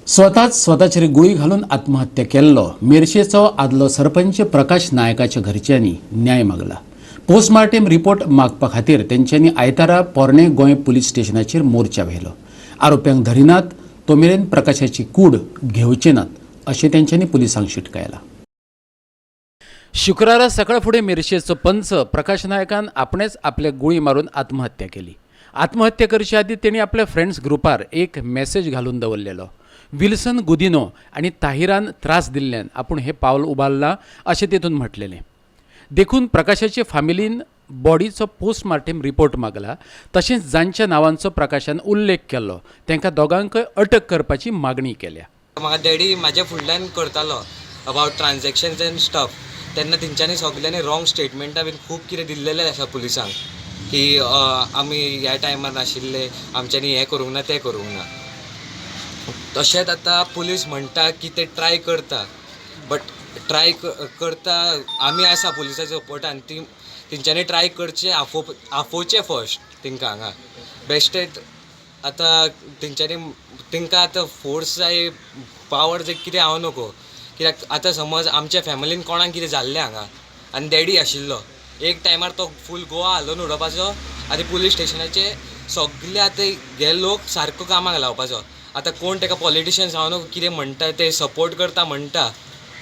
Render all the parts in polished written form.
स्वताच स्वताचेर गुळी घालून आत्महत्या केल्लो मेरशेचो आदलो सरपंच प्रकाश नायकाच्या घरच्यांनी न्याय मागला. पोस्टमार्टेम रिपोर्ट मागपा खातीर तेंच्यांनी आयतारा पोरणे गोंय पुलीस स्टेशनाचेर मोर्चा व्हेलो. आरोप्यांक धरिनात तो मेरेन प्रकाशाची कूड घेवचे नात अशें तेंच्यांनी पुलिसांक शिटकायलां. शुक्रारा सकाळ फुडें मिरशेचो पंच प्रकाश नायकान आपणेच आपल्याक गुळी मारून आत्महत्या केली. आत्महत्या करचे आदीं तेणी आपल्या फ्रेंड्स ग्रुपार एक मॅसेज घालून दवरलेलो. विल्सन गुदिनो आनी ताहिरान त्रास दिल्ल्यान आपूण हें पावल उबारलां अशें तेतून म्हटलेलें. देखून प्रकाशाचे फामिलीन बॉडीचो पोस्टमार्टेम रिपोर्ट मागला. तशेंच जांच्या नांवांचो प्रकाशान उल्लेख केल्लो तांकां दोगांकय अटक करपाची मागणी केल्या. म्हाका डॅडी म्हाज्या फुडल्यान करतालो अबावट ट्रान्जॅक्शन्स एंड स्टफ. तेन्ना तेंच्यांनी सगल्यांनी रॉंग स्टेटमेंटां बीन खूब कितें दिल्लेलें आसा पुलिसांक की आमी ह्या टायमार नाशिल्ले, आमच्यांनी हें करूंक ना, तें करूंक ना. तशेंच आतां पुलीस म्हणटा की ते ट्राय करता, बट ट्राय करता, आमी आसा पुलिसाच्या सपोर्टान. ती तेंच्यांनी ट्राय करचें, आफोवचें फर्स्ट तेंकां हांगा बेश्टेच. आतां तेंच्यांनी तेंकां आतां फोर्स जाय, पावर जाय, कितें हांव नको. कित्याक आतां समज आमच्या फॅमिलीन कोणाक कितें जाल्लें हांगा आनी डॅडी आशिल्लो एक टायमार, तो फूल गोवा हालोवन उडोवपाचो आनी पुलीस स्टेशनाचे सगले आतां हे लोक सारको कामाक लावपाचो. आतां कोण तेका पॉलिटिशियन्स हांव न्हू कितें म्हणटा, ते सपोर्ट करता म्हणटा,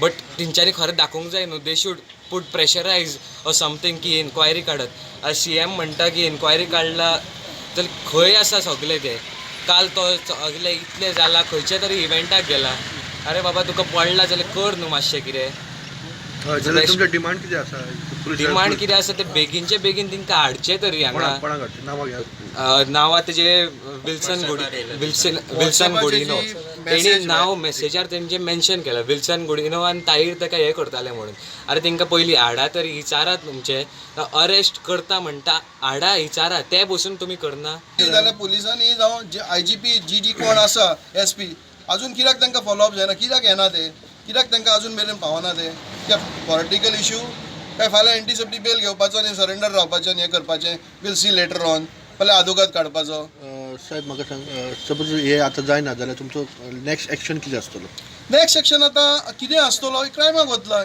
बट तेंच्यांनी खरें दाखोवंक जाय न्हू. They should put pressurize or something की इन्क्वायरी काडत. आतां सीएम म्हणटा की इन्क्वायरी काडला जाल्यार खंय आसा सगले ते? काल तो सगले इतलें जाला, खंयच्या तरी इव्हेंटाक गेला. अरे बाबा, तुका पडला जाल्यार कर न्हू मातशें कितें. हय, जाल्यार तुमचें डिमांड कितें आसा? डिमांड कितें आसा ते बेगीनचे बेगीन तांकां हाडचे तरी हांगा. कोणाक कोणाक हाडचें? नांवां घेयात. नांवां तेजे विल्सन गुडी, विल्सन, विल्सन गुडिनो. तेणी नांव मेसेजार तेंचे मेन्शन केलां, विल्सन गुडिनो आनी ताईर ताका हें करताले म्हणून. अरे, तेंकां पयलीं हाडा तरी, विचारात. तुमचे अरेस्ट करता म्हणटा, हाडा, विचारा. ते बसून तुमी करना. जाल्यार पुलिसांनी जावं जे आयजीपी जी जी कोण आसा, एसपी, अजून कित्याक तांकां फॉलोअप जायना? कित्याक येना ते? कित्याक तांकां अजून मेरेन पावना ते? कित्याक पॉलिटिकल इशू काय? फाल्यां एंटीसिपेटरी बेल घेवपाचो आनी सरेंडर रावपाचें आनी हें करपाचें, we'll see later on, फाल्यां आदोगाद काडपाचो. साहेब, म्हाका सांग, सपोज हे आतां जायना जाल्यार तुमचो नेक्स्ट एक्शन कितें आसतलो? नेक्स्ट एक्शन आतां कितें आसतलो? क्रायमाक वतलो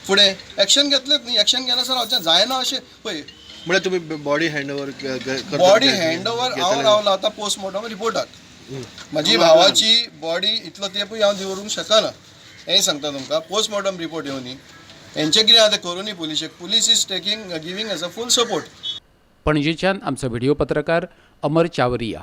फुडें. एक्शन घेतलेच न्ही, एक्शन घेनासतना रावचें जायना अशें पळय. म्हळ्यार तुमी body hand over? Body hand over हांव रावला आतां पोस्टमॉर्टम रिपोर्टाक. म्हजी भावाची बॉडी इतलो तेंपूय हांव दवरूंक शकना हें सांगता तुमकां. पोस्टमॉर्टम रिपोर्ट येवनी, हेंचें कितें आतां करूं न्ही. पुलिशेक police is taking giving us a full support. पणजेच्यान आमचो व्हिडिओ पत्रकार अमर चावरिया.